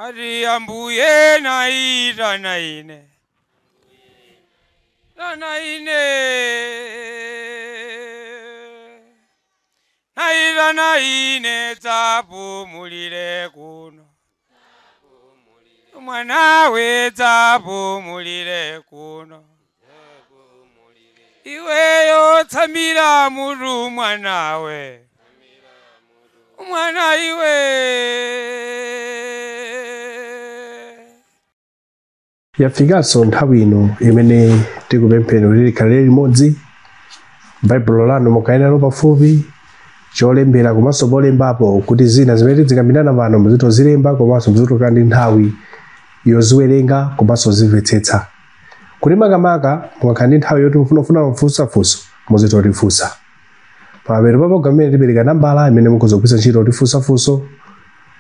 Ati ambuye naitana ine, tana ine, naitana ine, dzapumulire kuno mwanawe, dzapumulire kuno iweyo, tsamira mutu mwanawe, mwana iwe. Yafikanso nthawi ino imene tikupempheni kuti tikhalire limodzi, Baibulo lanu mukhale nalo pafupi, cholembera komanso polembapo, kuti zina zimene tizikambirana pano muzitozilemba komanso muzitokhala ndi nthawi yoziwerenga komanso zimvetsetsa, kuti makamaka mukakhala ndi nthawi yoti mufunafuna kufunsafunso muzitotifunsa. Pamapeto pa programu imene tipereka nambala imene mukhoza kugwiritsa ntchito kutifunsafunso,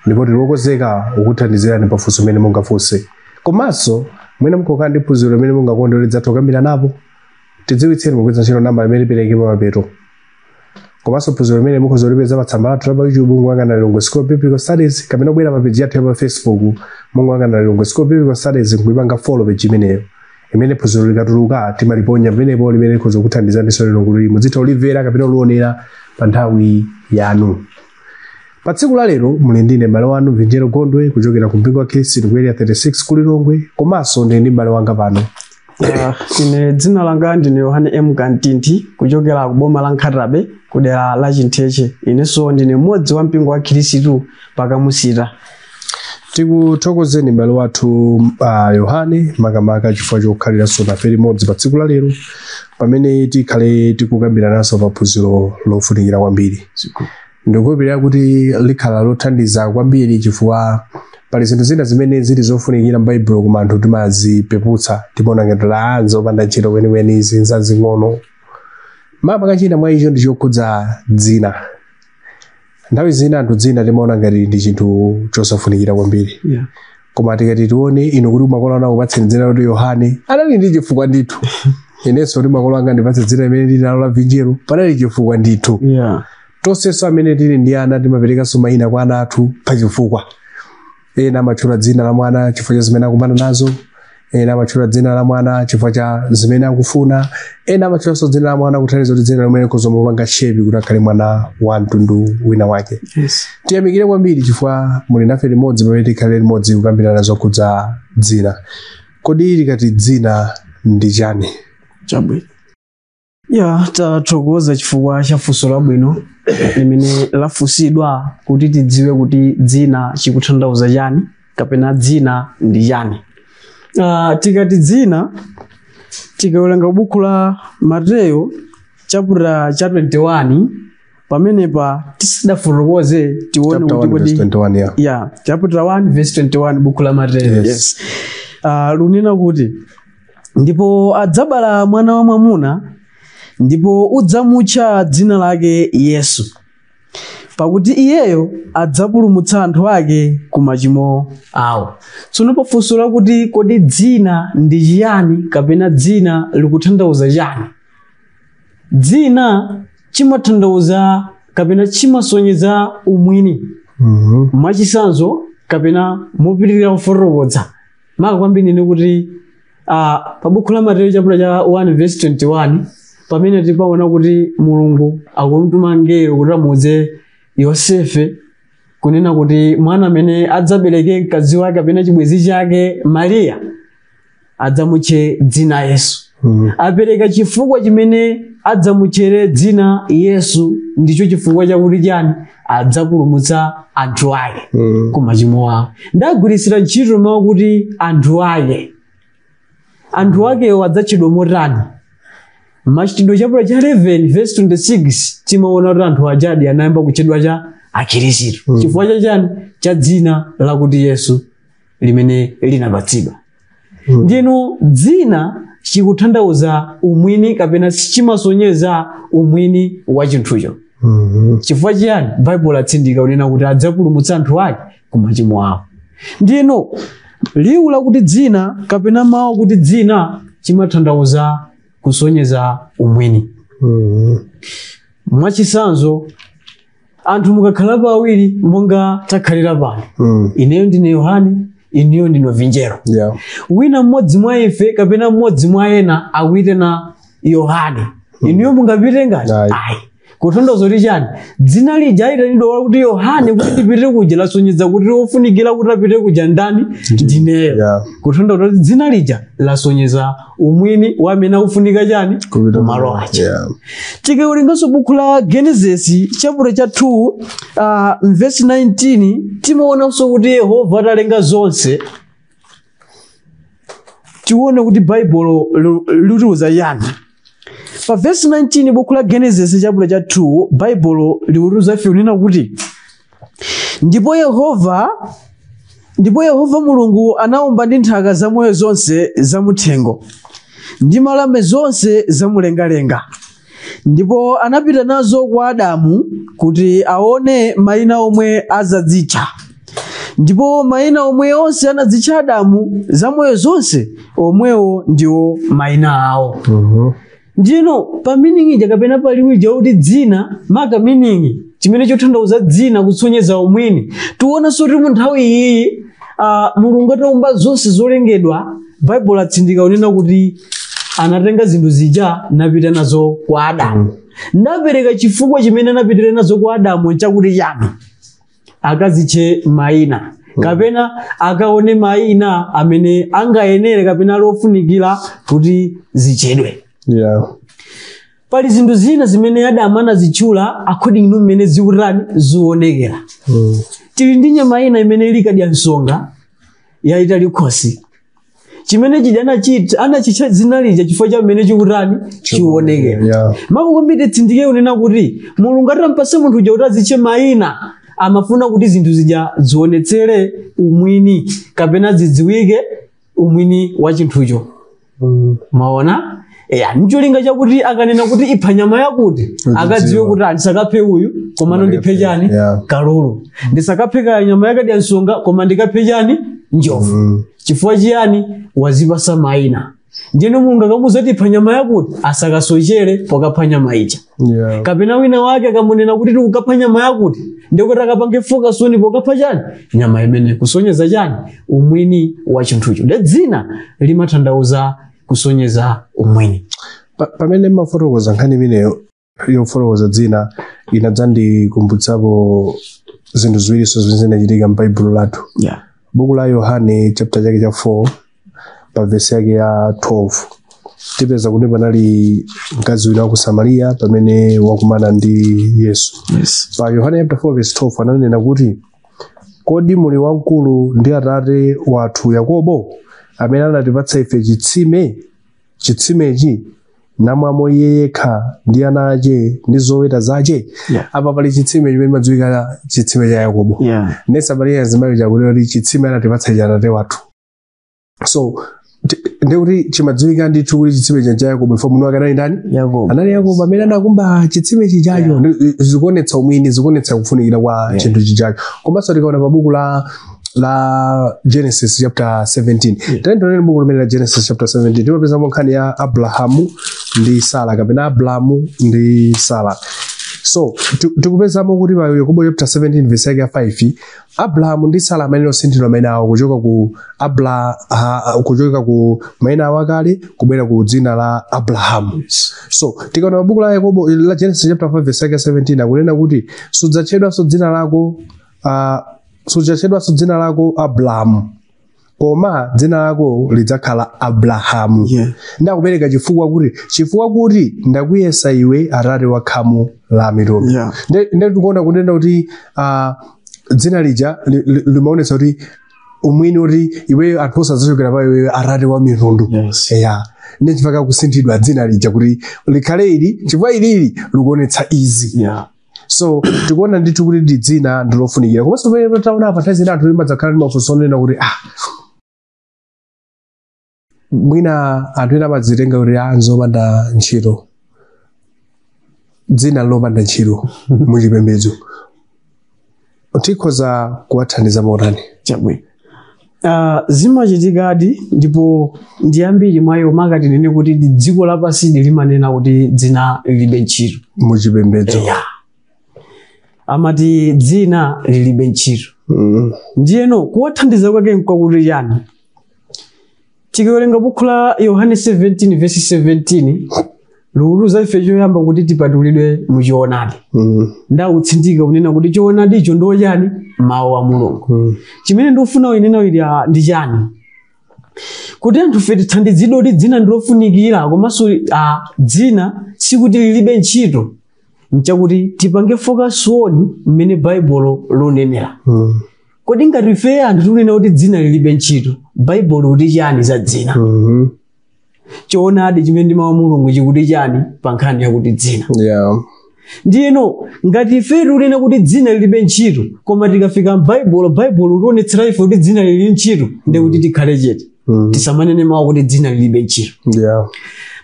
ndipo tili wokonzeka kukuthandizirani pafunso imene mungafunse. Komanso mwina mukukhala ndi phunziro limene mungakonde kuti tidzathe kukambiranapo, tidziwitseni mugwiritsa ntchito nambala imene tipereke pamapeto. Komanso phunziro limene mukhoza kulipeza pa tsamba lathu la pa YouTube, mungoyang'ana Lilongwe School of Biblical Studies, kapena kubwera pa page yathu ya pa Facebook, mungoyang'ana Lilongwe School of Biblical Studies nkuipanga follow page imeneyo, imene phunziro likatuluka timaliponya pamenepo, limene likhoza kukuthandizaniso lero kuti muzitha kulimvera kapena kulionera pa nthawi yanu. Pa tsiku la lero muli ndine m'bale wanu Vinjero Gondwe kuchokera ku mpingo wa Khristu ku Area 36 ku Lilongwe, komanso ndili ndi m'bale wanga pano. Ine dzina langa ndine Yohane M Kantinti kuchokera ku boma la Nkhata Bay ku dera la Chintheche. Inenso ndine mmodzi wa mpingo wa Khristu pakamusita. Tikuthokozeni m'bale wathu Yohane, makamaka chifukwa chokhaliranso nafe limodzi pa tsiku la lero pamene tikhale tikukambirananso pa phunziro lofunikira kwambiri. Ndikukhulupirira kuti likhala lothandiza kwambiri chifukwa pali zinthu zina zimene zili zofunikira m'Baibulo koma anthu timazipeputsa, timaona ngati la zopanda ntchito kwenikweni, izi nzazing'ono. Makamaka china mwa icho ndi chokhudza dzina. Nthawi zina anthu dzina timaona ngati ndi chinthu chosafunikira kwambiri, koma tikati tione inu kuti makolo anu akupatseni dzina loti Yohane, anali ndi chifukwa ndithu. Inenso kuti makolo anga andipatse dzina limene ndili nalo la Vinjero, panali chifukwa ndithu. Tonsenso amene tili ndi ana timaperekanso mayina kwa ana athu pa chifukwa. Ena amatchula dzina la mwana chifukwa cha zimene akumana nazo, ena amatchula dzina la mwana chifukwa cha zimene akufuna, ena amatchulanso dzina la mwana kuthandiza kuti dzina lomwe likhoza kumupanga shape kuti akhale mwana wa mtundu wina wake. Tiyamikire kwambiri chifukwa muli nafe limodzi pamene tikhale limodzi kukambirana zokhudza dzina. Kodi likati dzina ndi chani? Chabwino. Ya, tathokoza chifukwa cha funso labwino limene lafunsidwa kuti tidziwe kuti dzina chikutanthauza chani kapena dzina ndi chani. Tikati dzina, tikawerenga buku la Mateyo chapter cha 21, pamenepa tisadafotokoze tione Chapter kuti 1 verse kodi 21, yeah. Ya, chapter 1 verse 21, buku la Mateyo. Yes. Lunena kuti, ndipo adzabala mwana wa mwamuna, ndipo udzamutcha dzina lake Yesu, pakuti iyeyo adzapulumutsa anthu ake ku machimo awo. Tsono pafunso lakuti kodi dzina ndi chiyani kapena dzina likutanthauza chani, dzina chimatanthauza kapena chimasonyeza umwini. Mwachitsanzo kapena mopitirira kufotokoza maka kwambiri ni kuti pa buku la Mateyu chapter cha 1 verse 21, pamene tipaona kuti Mulungu akumtuma mngelo kuti amuuze Yosefe kunena kuti mwana amene adzabereke mkazi wake kapena chibwenzi chake Mariya adzamutche dzina Yesu. Apereka chifukwa chimene adzamutchere dzina Yesu, ndicho chifukwa chakuti chani? Adzapulumutsa anthu ake ku machimo awo. Ndagwiritsira ntchito mawu kuti anthu ake. Anthu akewo adzatchedwa motani? Machitidwe chapter cha 11 verse 26 timaona kuti anthu ajadi anayamba kutchedwa cha Akhristu. Chifukwa cha chani? Cha dzina lakuti Yesu limene linapatsidwa. Ndino dzina chikutanthauza umwini kapena chimasonyeza umwini wa chinthucho. Chifukwa chiyani? Baibulo latsindika kunena kuti adzapulumutsa anthu ake ku machimo awo. Ndino liwu lakuti dzina kapena mawu kuti dzina chimatanthauza kusonyeza umwini. Mwachitsanzo, Anthu mukakhala pawiri monga takhalira pano, ineyo ndine Yohane, ineyo ndino Vinjero. Wina mmodzi mwa ife kapena mmodzi mwa ena akuitana Yohane, inuyo mungapite ngati? Ayi. Ayi. Kutanthauza kuti chani? Dzina lija ayitanidwa kuti Yohane kuti ndipite kuja lasonyeza kuti ofunikira kuti apite kuja ndani? Ndineyo. Kutanthauza kuti dzina lija lasonyeza umwini wa amene akufunika chani? Kupita kumalo aja. Tikawerenganso buku la Genesis chapter cha 2, verse 19, timaonanso kuti Yehova atalenga zonse. Tione kuti Baibulo litiuza yani pa verse 19, buku la Genesis chapter cha 2. Baibulo liutiuza ife kunena kuti ndipo Yehova Mulungu anawumba ndi nthaka zamoyo zonse zamuthengo ndi mbalame zonse zamumlengalenga, ndipo anapita nazo kwa Adamu kuti aone mayina omwe azadzitcha. Ndipo mayina omwe onse anadzitcha Adamu zamoyo zonse, omwewo ndiwo mayina awo. Ndino pa meaning ija kapena paliwu ija kuti dzina, maka meaning chimene chotanthauza dzina kusonyeza umwini, tionanso kuti mu nthawi iyi, Mulungu ataumba zonse zolengedwa, Baibulo atsindika kunena kuti anatenga zinthu zija napita nazo kwa Adamu. Napereka chifukwa chimene anapitira nazo kwa Adamu chakuti chani? Akazitche mayina kapena akaone mayina amene angayenere kapena lofunikira kuti zichedwe. Pali zinthu zina zimene Adamu anazitchula according to mmene zikutani, zionekera. Tili ndi nyama ina imene ili kadya msonga yayitali khosi, chimene chija anachitcha dzina lija chifukwa cha mmene chikutani, chionekera. Mako kwambiri tsindike kunena kuti Mulungu atampasa munthu uja kuti azitche mayina, amafuna kuti zinthu zija zionetsere umwini kapena zidziwike umwini wa chinthucho. Maona ya ncholinga chakuti akanena kuti ipha nyama yakuti, akadziwe kuti ndisakaphe uyu, komano ndiphe chani? Kalulu. Ndisakaphe kaya nyama yakadya msonga, koma ndikaphe chani? Njovu. Chifukwa chiyani? Wazipasa mayina. Ndiyeno Mulungu akamuza kuti ipha nyama yakuti, asakasochere pokapha nyama ija. Kapena wina wake akamunena kuti tikukapha nyama yakuti, ndikuti akapange focus on pokapha chani? Nyama imene, kusonyeza chani? Umwini wa chinthucho. Nde dzina limatanthauza kusonyeza umwini. Pamene mafotokoza nkhani imeneyo yofotokoza dzina, inadzandikumbutsapo zinthu ziwirinso zimene zinachitika m'Baibulo lathu. Buku la Yohane chapter chake cha 4, pa vesi yake ya 12, tipeza kuti panali mkazi wina wa ku Samariya pamene wakumana ndi Yesu. Pa Yohane chapter 4 verse 12 ananena kuti, "Kodi muli wamkulu ndi atate wathu Yakobo, amene anatipatsa ife chitsime, chitsimechi namwamo iye yekha ndi ana ache ndi zoweta zache?" Apa pali chitsime chimene chimadziwika chitsime cha Yakobo. Ne Samariya azimayi chakunena kuti chitsime anatipatsa cha atate wathu. So ndikuti chimadziwika ndithu kuti chitsime cha Yakobo ifo munthu wake anali ndani? Yakobo. Anali Yakobo amene anakumba chitsime chichacho. Zikuonetsa umwini, zikuonetsa kufunikira kwa chinthu chichacho. Komanso tikaona pa buku la Genesis chapter 17, yeah. Tionene buku limene la Genesis chapter 17, timapezamo nkhani ya Abrahamu ndi Sara, kapena Abrahamu ndi Sara. So tikupezamo kuti pa Yakobo chapter 17 verse yake ya 5, Abrahamu ndi Sara amene osinthidwa mayina awo kuchoka ku mayina awo akale kubwera ku dzina la Abrahamu. So tikaona pa buku la Yakobo, la Genesis chapter 5 verse yake ya 17, akunena kuti sudzatchedwanso dzina lako Abrahamu, koma dzina lako lidzakhala Abrahamu. Ndakupereka chifukwa kuti ndakuyesa iwe atate wa khamu la mitundu. Nde tikuona kunena kuti dzina lija limaonetsa kuti umwini, kuti iweyo anthu osadzachokera pa iweyo atate wa mitundu. Ya, nechifukwa kusinthidwa dzina lija kuti likhale ili, chifukwa ilili likuonetsa izi. So tikuona ndithu kuti ndi dzina ndilofunikira. Komanso pamene taona apa, nthawi zina anthu limadzakhala ndi mafunso onena kuti mwina anthu ena amadzitenga kuti nzopanda ntchito, dzina lopanda ntchito muchipembedzo. Tikhoza kuwathandiza motani? Chabwino. Zimachitikadi, ndipo ndi ambiri mwa iwo, makati nene kuti ndi dziko lapansi limanena kuti dzina lilibe ntchito muchipembedzo. Yeah. Amati dzina lilibe ntchito. Ndiyeno kuwathandiza kwake nkwakuti chani? Tikawerenga buku la Yohane 17 verse 17, likutuza ife choyamba kuti tipatulidwe muchoonadi. Ndautsindika kunena kuti choonadicho ndo chani? Mawu a Mulungu. Chimene ndikufuna kunena ili ndi chani? Kuti anthu fe tithandizidwe kuti dzina ndilofunikira, komanso dzina sikuti lilibe ntchito, nchakuti tipange focus on mmene Baibulo lunenera. Kodi ngati ife anthu tikunena kuti dzina lilibe ntchito, Baibulo kuti chani za dzina? Choonadi chimene ndi mawu a Mulungu chikuti chani pa nkhani yakuti dzina? Ndiyeno ngati ife tikunena kuti dzina lilibe ntchito, koma tikafika m'Baibulo, Baibulo lionetsera ife kuti dzina lili ntchito, ndiye kuti tikhale chete, tisamanene mawu kuti dzina lilibe ntchito.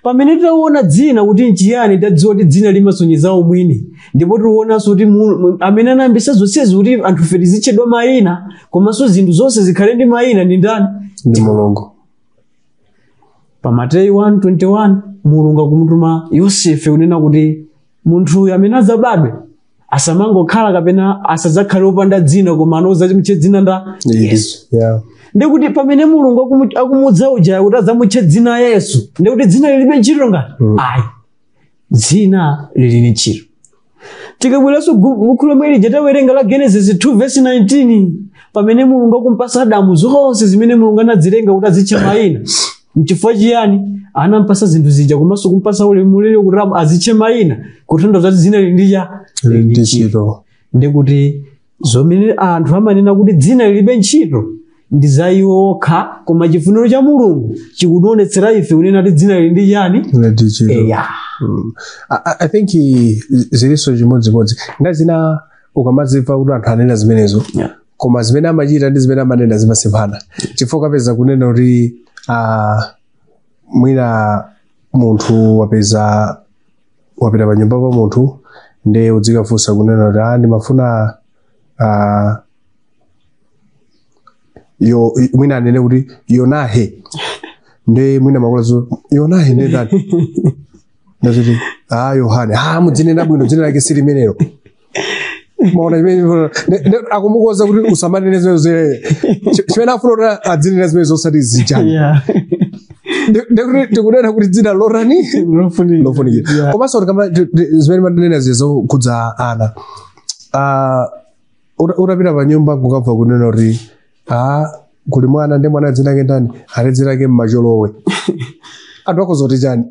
Pamene taona dzina kuti nchiyani, tadziwa kuti dzina limasonyeza umwini, ndipo tionanso kuti amene anayambisa zonsezi kuti anthu ife tizitchedwa mayina, komanso zinthu zonse zikhale ndi mayina, ndi ndani? Ndi Mulungu. Pa Mateyu 1:21, Mulungu akumutuma Yosefe kunena kuti munthu uyu amene adzabadwe asamangokhala kapena asadzakhale wopanda dzina, koma anozamutche dzina nda Yesu. Ndikuti pamene Mulungu akumudza uja kuti adzamutche dzina Yesu, ndikuti dzina lilibe ntchito ngati? Ayi, dzina lili ntchito. Tikabweranso buku lomwe lija tawerenga la Genesis 2 verse 19, pamene Mulungu akumpasa Adamu zonse zimene Mulungu anazilenga kuti azitche mayina, nchifukwa chiyani anampasa zinthu zija komanso kumpasa ulamuliro kuti azitche mayina? Kutanthauza kuti dzina lili ndi cha Lili ndi ntchito. Ndikuti zomene anthu amanena kuti dzina lilibe ntchito ndi za iwo okha, koma chifuniro cha Mulungu chikutionetsera ife kunena kuti dzina lili ndi chani? Lili ndi ntchito. Eya. I think zilinso chimodzimodzi nga zina ukamazimva kuti anthu anena zimenezo, koma zimene amachita ndi zimene amanena zimasemphana, chifukwa kapeza kunena kuti mwina munthu wapeza wapita pa nyumba pa munthu, ndi udzikafunsa kunena kuti ndimafuna yo mwina anene kuti Yonahe, ndi mwina makulazo Yonahe ndi ndani? Ndaziti Yohane, mudzinena bwino, dzina lake si limenelo. Maona chimene akumukoza kuti usamanene zimene zere chimene afuna kuti adzinena zimene zosati zijani. Ndikuti tikunena kuti dzina lorani? Lofunikira. Lofunikira. Komanso zimene manena zizo kukhudza ana, utapita pa nyumba kukamva kunena kuti kuli mwana, ndi mwana dzina lake ndani? Ati dzina lake Mmacholowe. Anthu akozoti chani?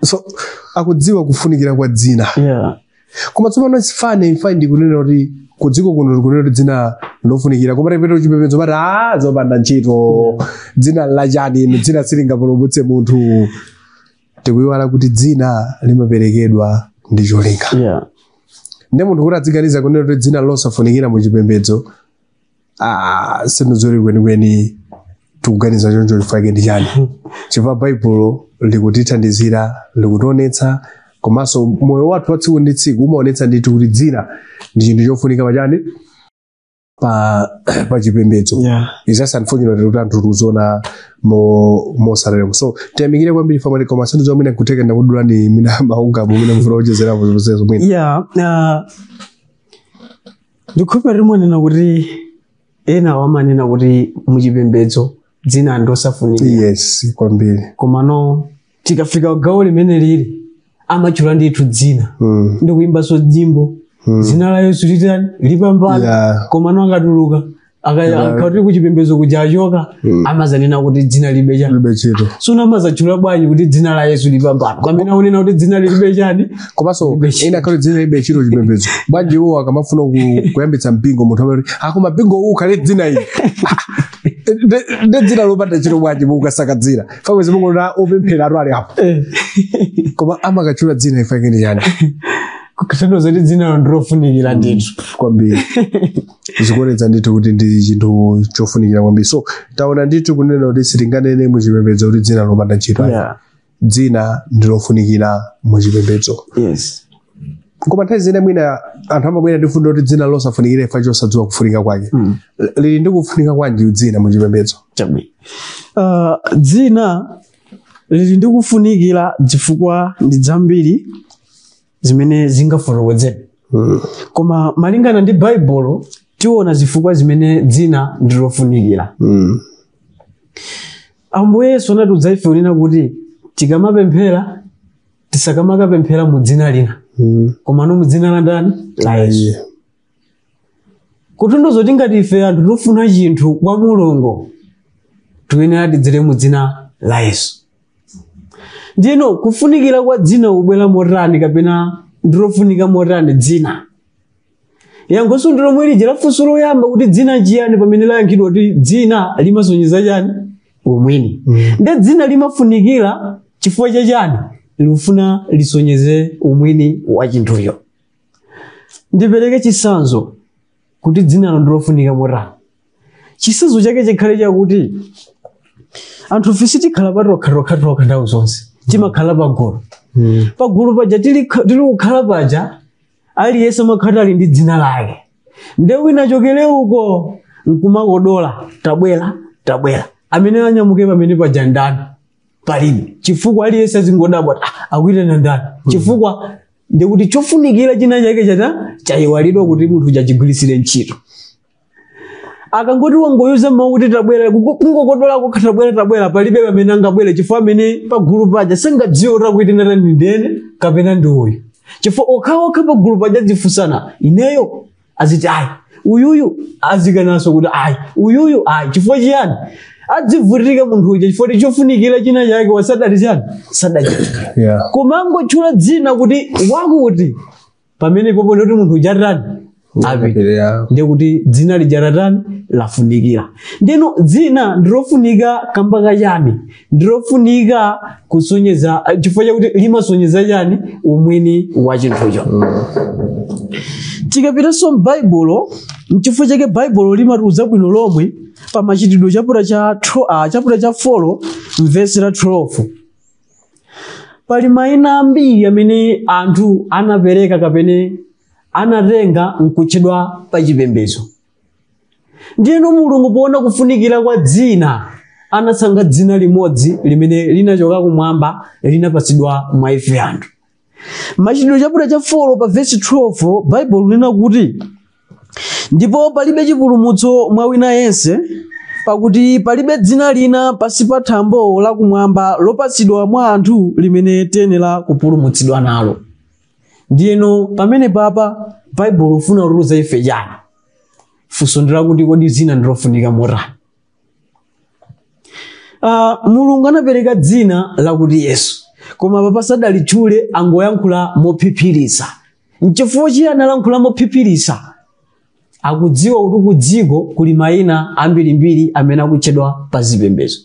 So akudziwa kufunikira kwa dzina. Koma tsopano it's funny find kunena kuti kudziko kuno tikunena kuti dzina lofunikira, koma tipita chipembedzo pati zopanda ntchito, dzina lachani inu, dzina silingapulumutse munthu. Tikuyiwala kuti dzina limaperekedwa ndi cholinga. Ndi munthu kuti adziganiza kunena kuti dzina losafunikira mu chipembedzo, sindidzori kwenikweni tikuganiza choncho chifukwa chake ndi chani? Chifukwa Baibulo likutithandizira, likutionetsa, komanso moyo wathu wa tsiku ndi tsiku umaonetsa ndithu kuti dzina ndi chinthu chofunika pachani? Pa chipembedzo. It's just unfortunate kuti anthu tikuziona mosateremo. So tiyamikire kwambiri famali, koma sindidziwa mwina kutheka ndakudulani mwina maungapo, mwina mufuna kuchezerapo zonsezo mwina. Yeah, ndikhulupirira timanena kuti ena wamanena kuti muchipembedzo dzina ndosafunikira. Yes, kwambiri. Komano tikafika gawo limene lili amatchula ndithu dzina ndikuyimbanso nyimbo, dzina la Yesu litani? Lipambana. Komano akatuluka akati kuchipembedzo kuja achoka, amazanena kuti dzina libe chani? Libe ntchito. Sono amazatchula bwanji kuti dzina la Yesu lipambana pamene akunena kuti dzina lilibe chani? Komanso Libe ntchito. ina khali dzina libe ntchito chipembedzo bwanji, iwo akamafuna kuyambitsa mpingo, munthu amati akoma mpingo uwu ukhale dzina ili. Ndi dzina lopanda ntchito bwanji? Mukasaka dzina famwezi mungoona opemphera atu ali apo, koma amakatchula dzina ifake ndi chani? Kutanthauza kuti dzina ndilofunikira ndithu. Kwambiri, zikuonetsa ndithu kuti ndi chinthu chofunikira kwambiri. So taona ndithu kunena kuti sitinganene muchipembedzo kuti dzina lopanda ntchito. Dzina ndilofunikira muchipembedzo. Koma nthawi zina mwina anthu amabwera ndi fundo kuti dzina losafunikira ifa chosadziwa kufunika kwake. Lili ndi kufunika kwanji dzina muchipembedzo? Chabwino. Dzina lili ndi kufunikira chifukwa ndi zambiri zimene zingafotokozedwe. Koma malingana ndi Baibulo tiona zifukwa zimene dzina ndilofunikira. Ambuye Yesu anatiuza ife kunena kuti tikamapemphera tisakamakapemphera mu dzina lina, komano mu dzina la ndani? La Yesu. Kutunduzo tingati ife anthu tofuna chinthu kwa Mulungu tiyenera tidzere mu dzina la Yesu. Ndino kufunikira kwa dzina kubwera motani kapena ndilofunika motani dzina? Yankhonso ndi lomwe lija lafunso loyamba kuti dzina chiyani, pamene layankhidwa kuti dzina limasonyeza chani? Umwini. Nde dzina limafunikira chifukwa cha chani? Likufuna lisonyeze umwini wa chinthucho. Ndipereke chitsanzo kuti dzinalo ndilofunika motani. Chitsanzo chake chikhale chakuti anthu ife sitikhala patokhatokhatokha nthawi zonse, timakhala pagulu. Pagulu paja tili kukhala paja aliyense amakhala ali ndi dzina lake. Nde wina chokere uko nkumakodola tabwera tabwera, amene anyamuke pamene paja ndani? Palibe. Chifukwa aliyense azingodabwa akuitana ndani? Chifukwa ndikuti chofunikira china chake chata chayiwalidwa kuti munthu chachigwirisire ntchito. Akangoti wangoyuza mawu kuti tabwera, kungokodolako tabwera tabwera, palibe pamene angabwere chifukwa amene pagulu paja sangadziwe kuti akuitana ndi ndene kapena ndi uyu. Chifukwa okhaokha pagulu paja azifunsana, ineyo aziti ayi, uyuyu azikananso kuti ayi, uyuyu ayi. Chifukwa chiyani? Adzivutika munthu uja chifukwa chofunikira china chake wasadati chani? Sadachita. Kumangotchula dzina kuti wakuti pamene popo ndikuti munthu uja atani? Apita. Ndikuti dzina lija latani? Lafunikira. Ndino dzina ndilofunika kamba kachani? Ndilofunika kusonyeza chifukwa chakuti limasonyeza chani? Umwini wa chinthucho. Tikapitanso m'Baibulo, nchifukwa chake Baibulo limatiuza bwino lomwe pa Machitidwe chaputala cha 4 mvesi la 12. Pali mayina ambiri amene anthu anapereka kapena anatenga nkutchedwa pa chipembedzo. Ndiyeno Mulungu poona kufunikira kwa dzina anasankha dzina limodzi limene linachoka kumwamba linapatsidwa mwa ife anthu. Machitidwe chaputala cha 4 pa vesi 12 Baibulo linena kuti ndipo palibe chipulumutso mwa wina yense, pakuti palibe dzina lina pansi pa thambo lakumwamba lopatsidwa mwa anthu limene tiyenera kupulumutsidwa nalo. Ndiyeno pamene papa Baibulo ufuna kutiuza ife chani? Funso ndi lakuti kodi dzina ndilofunika motani? Mulungu anapereka dzina lakuti Yesu, koma papa sadalitchule, angoyankhula mophiphirisa. Nchifukwa chiyani analankhula mophiphirisa? Akudziwa kuti ku dziko kuli mayina ambirimbiri amene akutchedwa pa zipembedzo,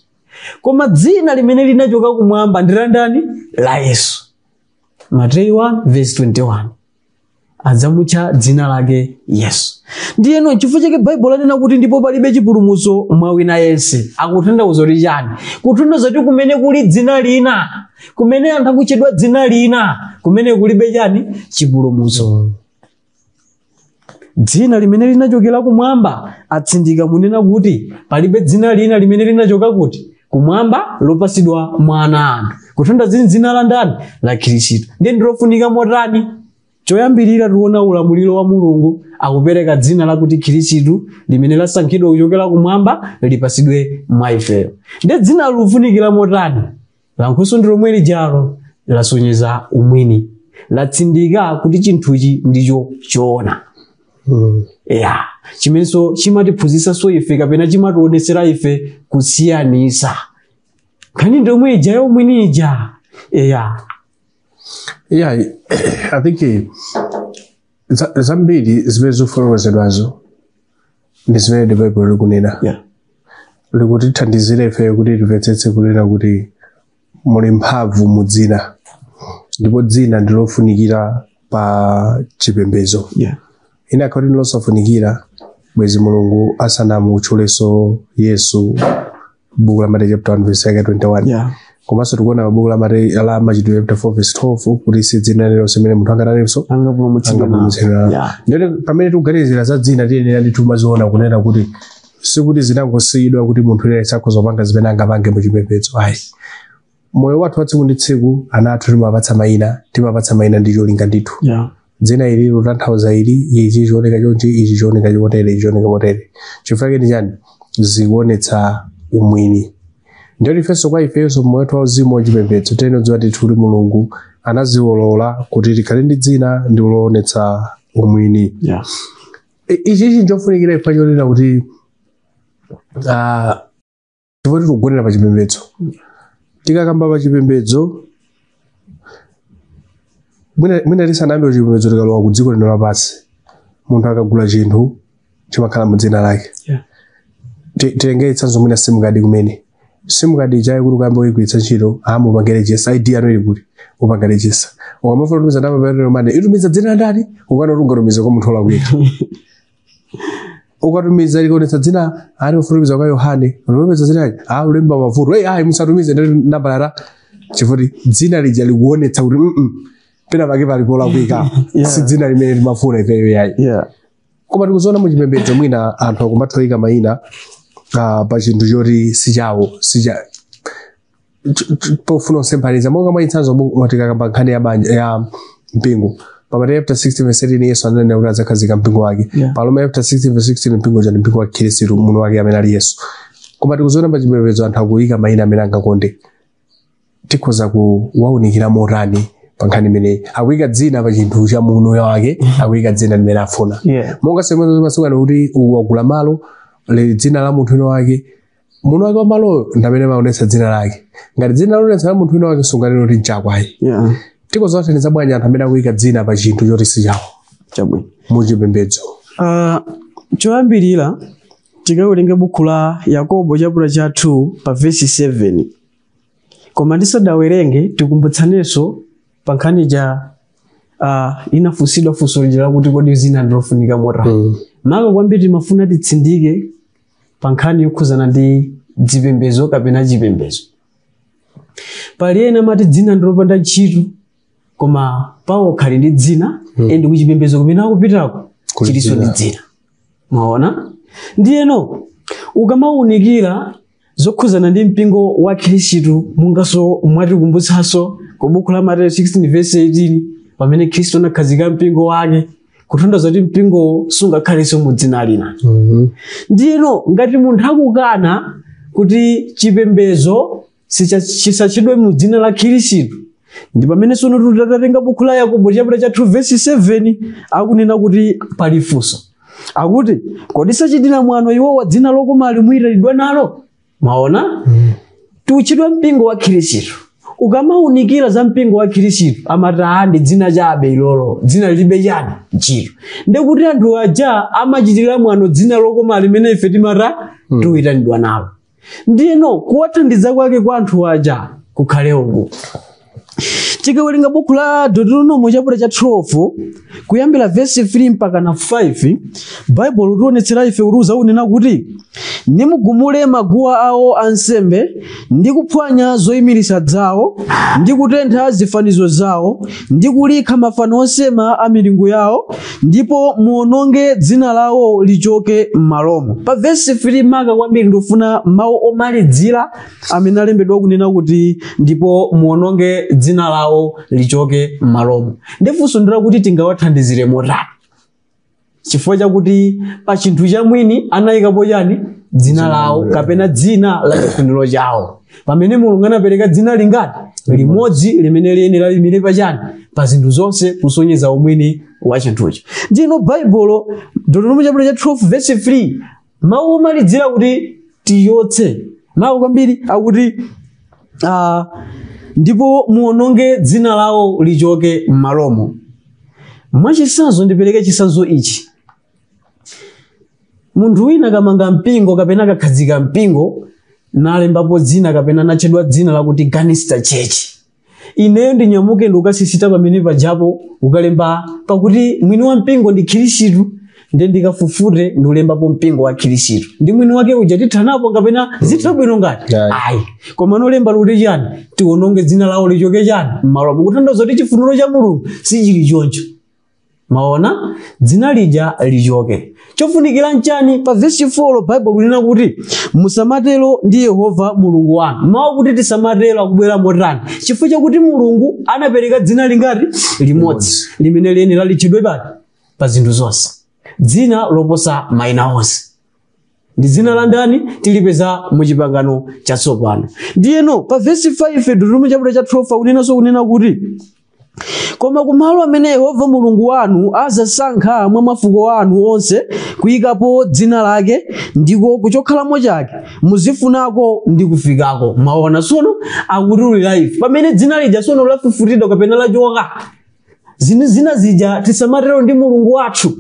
koma dzina limene linachoka kumwamba ndi la ndani? La Yesu. Mateyu 1 verse 21 adzamutcha dzina lake Yesu. Ndiyeno chifukwa chake Baibulo lanena kuti ndipo palibe chipulumutso mwa wina yense. Akutanthauza kuti chani? Kutanthauza kuti kumene kuli dzina lina, kumene anthu akutchedwa dzina lina, kumene kulibe chani? Chipulumutso. Dzina limene linachokera kumwamba atsindika munena kuti palibe dzina lina limene linachoka kuti kumwamba lopatsidwa mwa ana anthu. Kutanthauza dzina la ndani? La Khristu. Ndiye ndilofunika motani? Choyambirira tiona ulamuliro wa Mulungu akupereka dzina lakuti Khristu limene lasankhidwa kuchokera kumwamba lipatsidwe mwa ifeyo. Ndiye dzina lufunikira motani? Lankhuso ndi lomwe lijalo lasonyeza umwini, latsindika kuti chinthuchi ndicho choona. Ya, chimenso chimatiphunzitsanso ife kapena chimationetsera ife kusiyanisa nkhani ndomwe ija yomwini ija. Ya. Yeah, I think zambiri zimene zikufotokozedwazo ndi zimene Baibulo likunena. Likutithandizira ife kuti timvetsetse kunena kuti muli mphamvu mu dzina, ndipo dzina ndilofunikira pa chipembedzo. Ina akhoti ndilosafunikira bwezi Mulungu asanamutchulenso Yesu buku la Mateyu chapter 1 verse yake 21. Komanso tikuona buku la Mateyu la Machitidwe chapter 4 verse 12 kuti si dzina lililonse limene munthu angataninso angapulumutsidwe. Ndiye pamene tikuganizira za dzina tiyenera ndithu maziona kunena kuti sikuti zinangosiyidwa kuti munthu ena sakhoza kupanga zimene angapange mu chipembedzo. Ayi, moyo wathu wa tsiku ndi tsiku ana athu timapatsa mayina, timapatsa mayina ndi cholinga ndithu. Dzina ili lutanthauza ili, ichi chioneka chonchi, ichi chioneka chotere, ichi chioneka motere. Chifukwa ndi chani? Zikuonetsa umwini. Ndiyo ifenso kwa ifenso moyo wathu wauzimu wachipembedzo tiyeni kudziwa ndithu kuti Mulungu anaziwolola kuti tikhale ndi dzina ndi loonetsa umwini. Yeah. Ichi nchofunikira chifukwa chonena kuti chifukwa tikugonera pa chipembedzo. Tikakamba pa chipembedzo, mwina tisanayambe kuchipembedzo, tikalowa ku dziko lino lapansi, munthu akagula chinthu chimakhala mu dzina lake. Yeah. Titenge chitsanzo, mwina SIM card kumene. SIM card ijayi kuti ukayamba kuyigwiritsa ntchito, mupange register, ID yanu ili kuti upange register. Ukamafuna kutumiza ndalama pa Airtel Money, itumiza dzina la ndani? Ukana kuti ungatumize kwa munthu wolakwika. Ukatumiza likaonetsa dzina ali ufuna kwa Yohane, utumiza dzina lake, ulemba mavuto, hey, musatumize ndi nambala, chifukwa dzina lija likuonetsa kuti pena pake pali polakwika. Yeah. Si dzina limene timafuna ifeyo yayi. Yeah. Koma tikuziona muchipembedzo mwina anthu akumathoika mayina pa chinthu choti sichawo, sicha pofuna kusemphaniza. Monga mwachitsanzo, tikakamba nkhani ya banja ya mpingo, pa Mateyu chapter 16 verse 13 Yesu ananena kuti adzakhazika mpingo wake. Yeah. Pa Roma chapter 16 verse 16 mpingo uja ndi mpingo wa Khristu muno wake amene ali Yesu. Koma tikuziona pa chipembedzo anthu akuyika mayina amene angakonde. Tikhoza kuwaunikira motani pa nkhani imeneyi? Akuyika dzina pa chinthu cha muno wake, akuyika dzina limene afuna. Yeah. Monga semwe masiku ano kuti wagula malo lili dzina la munthu wina wake, muno wake wa maloyo ndi amene amaonetsa dzina lake. Ngati dzina lonetsa la munthu wina wake, sunganene kuti nchakwayi. Yeah. Tikhoza kuwathandiza bwanji anthu amene akuyika dzina pa chinthu choti sichawo Chabwino. muchipembedzo? Choyambirira tikawerenga buku la Yakobo chapter cha 2 pa verse 7. Koma ndisadawerenge, tikumbutsanenso pa nkhani ja inafunsidwa funso lija lakuti kodi dzina ndilofunika motani. Maka kwambiri timafuna titsindike pa nkhani yokhuzana ndi dzipembedzo kapena chipembedzo. Pali ena amati dzina ndilopanda ntchito, koma pawo khali ndi dzina, and kuchipembedzo kumene akupitako Kuli chilinso ndi dzina. dzina. Mwaona? Ndiyeno ukamawunikira zokhuzana ndi mpingo wa Khristu, mungaso mwatikumbutsanso ku buku la Mateyu 16 verse 18, pamene Khristu anakhazika mpingo wake, kutanthauza kuti mpingowo sungakhalenso mu dzina lina. Ndiyeno ngati munthu akukana kuti chipembedzo chisachidwe mu dzina la Khristu, ndi pamene sono titatenga buku la Yakobo chapter cha 2 verse 7, akunena kuti pali funso, akuti kodi sachitira mwano iwowa dzina lokoma limuyitanidwa nalo? Mwaona? Tiutchedwa mpingo wa Khristu. Ukamawunikira za mpingo wa Khristu, amati ndi dzina chabe ilolo, dzina lilibe chani ntchito. Ndekuti anthu aja amachitira mwano dzina lokoma limene ife timata tiuyitanidwa nalo. Ndiyeno kuwathandiza kwake kwa anthu aja kukhale uku. Tikawerenga buku la Deuteronomy chapter cha 12 kuyambira verse 3 mpaka na 5, Bible litionetsera ife kuti uzaunena kuti nimugumule maguwa awo ansembe, ndi kuphwanya zoyimirisa zawo, ndi kutentha zifanizo zawo, ndi kulikha mafano osema a milungu yawo, ndipo muononge dzina lawo lichoke m'malomo. Pa verse 3 maka kwambiri ndikufuna mawu omalizira amene alembedwa kunena kuti ndipo muononge dzina lawo lichoke m'malomo. Ndifunso ndila kuti tingawathandizire motani, chifukwa chakuti pa chinthu chamwini anayikapo chani? Dzina lawo kapena dzina la chifuniro chawo, pamene Mulungu anapereka dzina lingati? Limodzi, limene liyenera limire pachani? Pa zinthu zonse, kusonyeza umwini wa chinthucho. Ndino Baibulo Deuteronomy chapter cha 12 verse 3, mawu omalizira kuti tiyotse mawu kwambiri akuti ndipo muononge dzina lawo lichoke m'malomo. Mwachitsanzo, ndipereke chitsanzo ichi. Munthu wina kamanga mpingo kapena kakhazika mpingo, nalembapo dzina kapena natchedwa dzina lakuti Ganister Church. Ineyo ndinyamuke ndikukasisita pamene pajapo ukalemba, pakuti mwini wa mpingo ndi Khristu, ndiye ndikafufute ndikulembapo mpingo wa Khristu ndi mwini wake uja, tithanapo kapena zitha bwino ngati? Ayi. Ayi. Koma nolemba kuti chani? Tiononge dzina lawo lichoke chani? M'malomo. Kutanthauza kuti chifuniro cha Mulungu sichili choncho. Maona dzina lija lichoke. Chofunikira nchani? Pa vesi 4 Bible kunena kuti musamatero ndi Yehova Mulungu wanu. Mawu kuti tisamatero akubwera motani? Chifukwa chakuti Mulungu anapereka dzina lingati? Limodzi, limene liyenera litchedwe pati pa zinthu zonse, dzina loposa mayina onse. Ndi dzina la ndani? Tilipeza mu chipangano chatsopano. Ndiyeno pa vesi 5 Deuteronomy chapter cha 12 akunenanso kunena kuti koma kumalo amene Yehova Mulungu wanu azasankha mwa mafuko anu onse kuyikapo dzina lake, ndiko kuchokhalamo chake, muzifunako ndi kufikako. Maona sono akutulira ife pamene dzina lija sono lafufutidwa kapena lachoka, zinthu zina zija tisamatero ndi Mulungu wathu.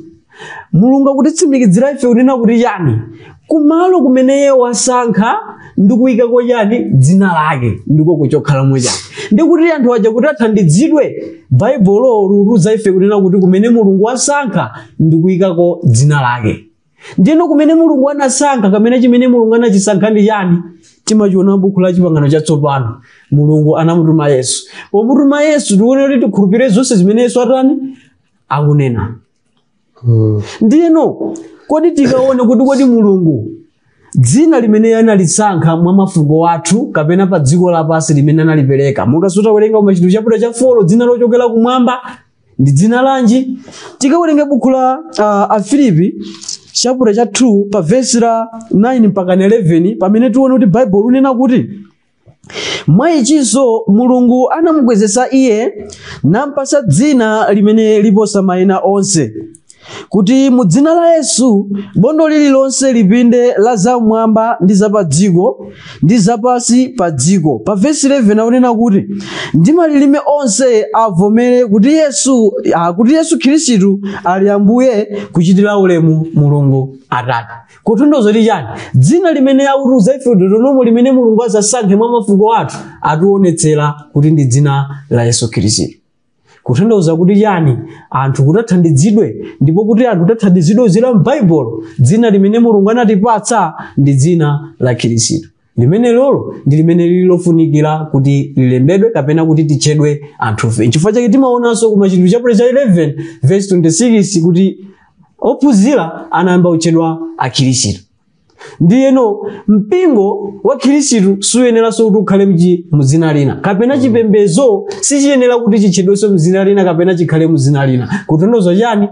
Mulungu akutitsimikizira ife kunena kuti chani? Kumalo kumene iye wasankha ndi kuyikako chani? Dzina lake, ndiko kuchokhalamo chake. Ndikuti anthu aja kuti athandizidwe, Baibulo lutiuza ife kunena kuti kumene Mulungu wasankha ndi kuyikako dzina lake. Ndiyeno kumene Mulungu anasankha, kamene chimene Mulungu anachisankha ndi chani? Timachiona m'buku la chipangano chatsopano. Mulungu anamutuma Yesu. Pomutuma Yesu tikuona kuti tikhulupirire zonse zimene Yesu atani? Akunena. Ndiyeno kodi tikaone kuti kodi Mulungu dzina limene analisankha mwa mafuko athu kapena pa dziko lapansi limene analipereka, monga sutawerenga Machitidwe chapter cha 4, dzina lochokera kumwamba ndi dzina lanji? Tikawerenga buku la Afilipi chapter cha 2 pa vesi la 9 mpaka 11, pamene tione kuti Bible lunena kuti mwa ichinso Mulungu anamukwezesa iye nampasa dzina limene liposa mayina onse, kuti mu dzina la Yesu bondo lililonse lipinde, la zamwamba ndi zapadziko ndi zapasi pa dziko. Pa vesi 11 akunena kuti ndi malilime onse avomere kuti Yesu Khristu ali Ambuye, kuchitira ulemu Mulungu Atate. Kutanthauza kuti chani? Dzina limene akutiuza ife Deuteronomy limene Mulungu azasankhe mwa mafuko athu ationetsera kuti ndi dzina la Yesu Khristu. Kutanthauza kuti chani? Anthu kuti athandizidwe, ndipo kuti anthu kuti athandizidwe uzira m'Baibulo, dzina limene Mulungu anatipatsa ndi dzina la Khristu. Limene lolo ndi limene lili lofunikira kuti lilembedwe kapena kuti titchedwe anthufe. Chifukwa chake timaonanso ku Machitidwe chapter cha 11 verse 26 kuti ophunzira anayamba kutchedwa akhristu. Ndiyeno mpingo wa Khristu suyeneranso kuti ukhale mdzina lina, kapena chipembedzo sichiyenera kuti chitchedwenso mdzina lina kapena chikhale mdzina lina. Kutanthauza chani?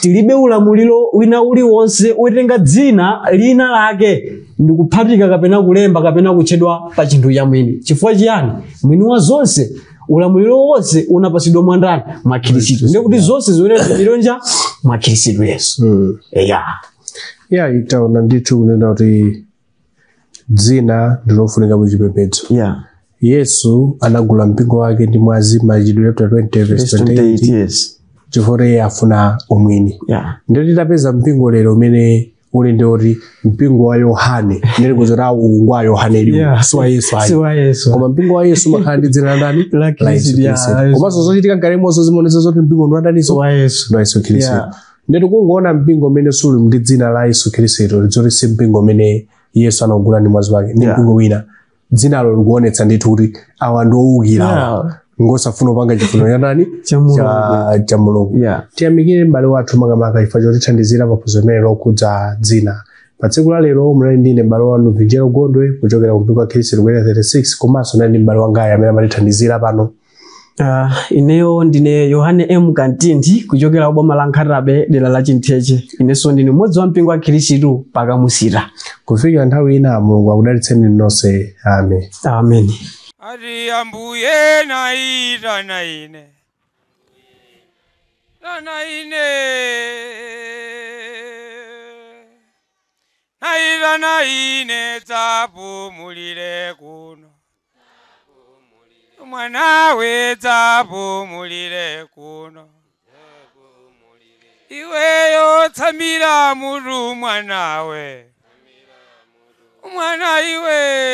Tilibe ulamuliro wina uliwonse wotenga dzina lina lake ndikuphatika kapena kulemba kapena kutchedwa pa chinthu cha mwini. Chifukwa chiyani? Mwini wa zonse, ulamuliro wonse unapasidwa mwa ndani? Mwa Khristu. Ndiye kuti zonse ziyenera zilonja mwa Khristu Yesu. Eya. Ya, itaona ndithu kunena kuti dzina ndilofunika mu chipembedzo. Yesu anagula mpingo wake ndi mwazi, Machitidwe chapter 20 verse 28, Yes. chifukwa iye afuna umwini. Ndiye titapeza mpingo lero umene uli ndi oti mpingo wa Yohane, ndili kuzoti uwu ngwa Yohane liwu, si wa Yesu ayi. Si wa Yesu. Koma mpingo wa Yesu umakhala ndi dzina la ndani? La La Khristu, Yesu ya, Khristu. Yesu. Komanso zochitika mkalemonso zimaonetsa zoti mpingo ndi wa ndaniso? Wa Yesu. Ndi wa Yesu Khristu. Ndiye tikungoona mpingo umene suli ndi dzina la Yesu Khristu, lidzoti si mpingo umene Yesu anagula ndi mwazi wake, ndi mpingo wina. Dzinalo likuonetsa ndithu kuti awa ndi owukira awa, ngosafuna kupanga chifuniro cha ndani? Cha Mulungu. Cha Mulungu. Tiyamikire m'bale wathu makamaka chifukwa chotithandizira paphunziro limene lokhudza dzina. Pa tsiku la lero munali ndine m'bale wanu Vinjero Gondwe kuchokera ku mpingo wa Khristu ku Area 36, komanso nali ndi m'bale wangayi amene amatithandizira pano. Ineyo ndine Yohane M Kantindi kuchokera boma la Nkhatabe dera la Chintheche. Inenso ndine mmodzi wa mpingo wa Khristu pakamusira. Kufikira nthawi ina, Mulungu akudalitseni nonse. Amen. Amen. Ati Ambuye naitana ine, tana ine, naitana ine, dzapumulire kuno, mwanawe dzapumulire kuno, iweyo tsamira mutu mwanawe, mwana iwe.